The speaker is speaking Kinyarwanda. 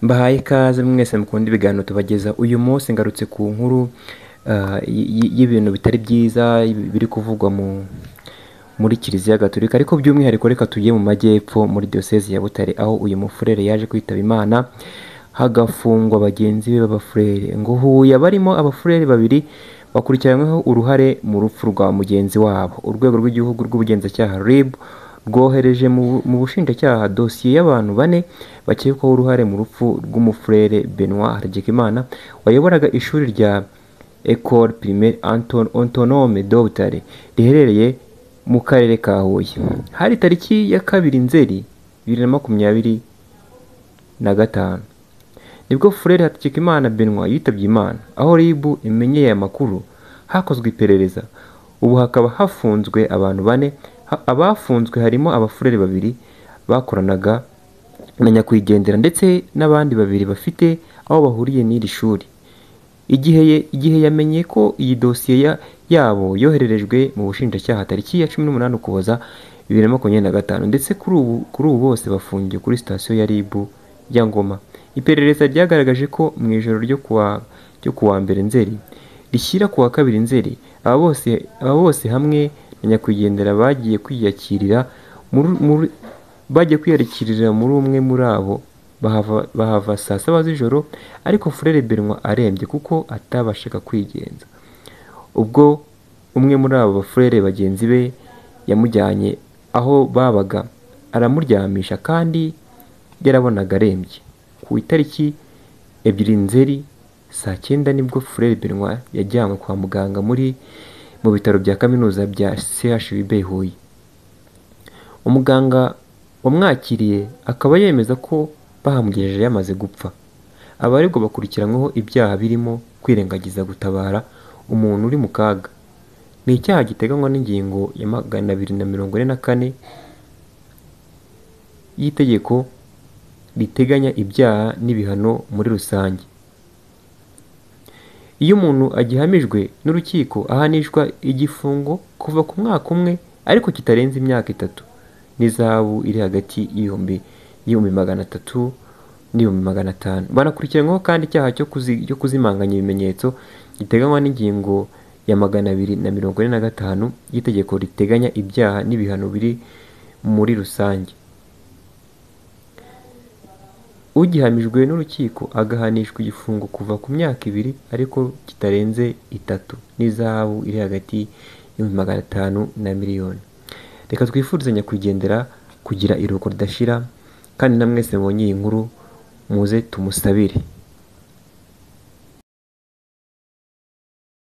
Mbahaye ikaze mwese mukunda ibiganiro tubageza. Uyu munsi ngarutse ku nkuru y'ibintu bitari byiza biri kuvugwa muri Kiliziya Gatolika, ariko by'umwihariko reka tujye mu majyepfo muri Diyosezi ya Butare, aho uyu mufurere yaje kwitaba Imana hagafungwa bagenzi be b'abafurere. Ngo Huye barimo abafurere babiri bakurikiranyweho uruhare mu rupfu rwa mugenzi wabo. Urwego rw'Igihugu rw'Ubugenzacyaha RIB rwohereje mu bushinjacyaha dosiye y'abantu bane bakekwaho uruhare mu rupfu rw'umufurere Benoit Hategekimana wayoboraga ishuri rya Ecole Primaire Autonome de Butare riherereye mu karere ka Huye. Hari tariki ya 2 Nzeri 2025 nibwo Furere Hategekimana Benoit yitabye Imana. Aho RIB imenyeye aya makuru hakozwe iperereza, ubu hakaba hafunzwe abantu bane. Abafunzwe harimo abafurere babiri bakoranaga na nyakwigendera ndetse n'abandi babiri bafite aho bahuriye n'iri shuri. Igihe yamenye ko iyi dosiye yabo yohererejwe mu bushinjacyaha tariki ya 18 Ukuboza 2025, ndetse kuri ubu bose bafungiye kuri sitasiyo ya RIB ya Ngoma. Iperereza ryagaragaje ko mu ijoro ryo kuwa 1 Nzeri rishyira kuwa 2 Nzeri, aba bose hamwe na nyakwigendera bagiye kwiyakirira muri umwe muri abo, bahava saa 7 z'ijoro, ariko Furere Benoit arembye kuko atabashaga kwigenza. Ubwo umwe muri abo bafurere bagenzi be yamujyanye aho babaga aramuryamisha kandi yarabonaga arembye. Ku itariki 2 Nzeri saa 9 nibwo Furere Benoit yajyanywe kwa muganga mu bitaro bya kaminuza bya CHUB Huye. Umuganga wamwakiriye akaba yemeza ko bahamugejeje yamaze gupfa. Abaregwa bakurikiranyweho ibyaha birimo kwirengagiza gutabara umuntu uri mu kaga. Ni icyaha giteganywa n'ingingo ya 244 y'itegeko riteganya ibyaha n'ibihano muri rusange. Iyo umuntu agihamijwe n'urukiko ahanishwa igifungo kuva ku mwaka umwe ariko kitarenze imyaka 3 n'izahabu iri hagati y'ibihumbi 300 n'ibihumbi 500. Banakurikiranyweho kandi icyaha cyo kuzimanganya ibimenyetso giteganywa n'ingingo ya 245 y'itegeko riteganya ibyaha n'ibihano biri muri rusange. Ugihamijwe n'urukiko agahanishwa igifungo kuva ku myaka 2 ariko kitarenze 3 n'izahabu iri hagati y'ibihumbi 500 na miliyoni. Reka twifurize nyakwigendera kugira iruhuko ridashira, kandi namwese mubonye iyi nkuru muze tumusabire.